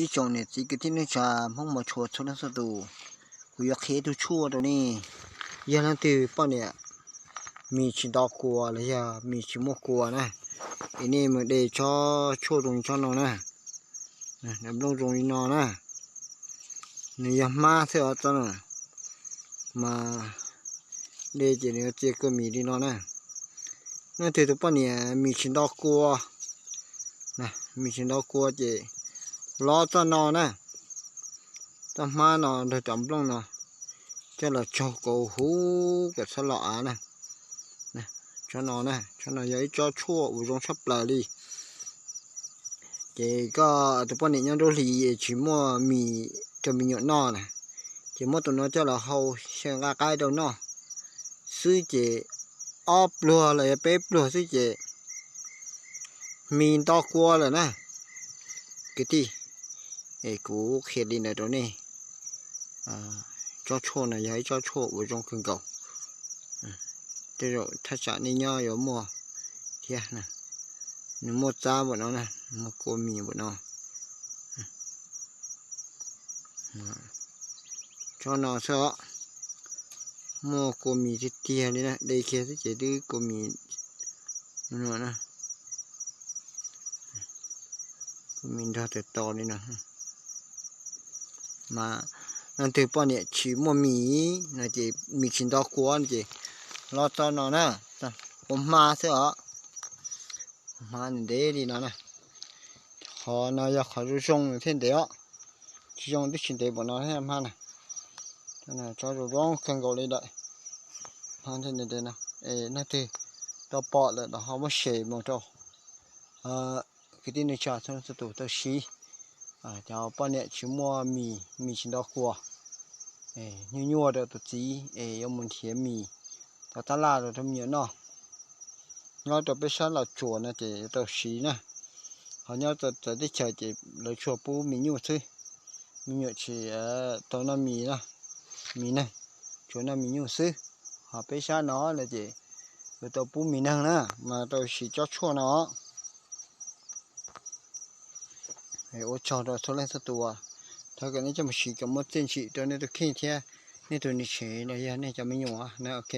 Ib tsoom niam txiv kwv tij neej tsa Hmoob mos tshua txhua leej txhua tus, kuv yuav qhia ib tug tshuaj rau nej. Yog leej twg poj niam mis tsis nto kua los yog mis tsis muaj kua na, es nej mus de tsob tshuaj zoo li tsob no na, nplooj zoo li no na, nws yog hmab xwb os tsob no, mas de ces nws yuav txia kua mis li no na. Leej twg tus poj niam mis tsis nto kua, mis tsis nto kua ces lob txoj no na, txoj hmab no nrog cov nplooj no coj los tsaug kauv huv kom txhob los av na. Tsob no na, tsob no yog ib tsob tshuaj uas zoo tshaj plaws li. Ces koj tus poj niam nyob nruab hlis es tsis muaj mis rau me nyuam noj na, ces muab tus no coj los hau xyaw nqaij qaib rau noj xwb ces ob pluag los yog peb pluag xwb ces mis nto kua lawm na. Kwv tij, es kuv qhia li ntawd rau nej. Tsob tshuaj no yog ib tsob tshuaj uas zoo kawg nkaus. Tej zaum thaj tsam nej nyob yuav muaj thiab. Nws muaj txab npaum no na, muaj kua mis npaum no. Tsob no xwb os, muaj kua mis tiag tiag li na, de kiag xwb ces twb kua mis no na, kua mis nrog tawm tos li no. Mas leej twg poj niam tsis muaj mis no ces mis tsis nto kua no ces lob txoj no na, ua hmab xwb os, hmab ntev li no na. Qhov no yog qhov zoo zoo nws thiaj ntev os, tsis zoo twb tsis ntev npaum no thiab hmab na. Tsob zoo zoo kawg nkaus li lawm, hmab thiaj ntev ntev no. Es leej twg tau pom lawm los ho muab share mus rau kwv tij neej tsa txhua tus tau siv. Cov poj niam tsis muaj mis, mis tsis nto kua, nyuaj nyuaj rau tus txiv es yuav mus nrhiav mis tau tab laj rau rau me nyuam noj. Nyob rau peb sab Los Tsuas no ces yuav tau siv na, ho nyob txawv teb chaws ces lawv tsuas pub mis nyuj xwb, me nyuam tsis tau noj mis, mis neeg, tsuas noj mis nyuj xwb. Ho peb sab no no ces yuav tau pub mis neeg na, mas tau siv tsob tshuaj no. Ua tsaug rau txhua leej txhua tus, thov kom nej coj mus siv kom muaj txiaj ntsig rau nej tus kheej thiab nej tus niam tsev los yog nej cov me nyuam na, ok.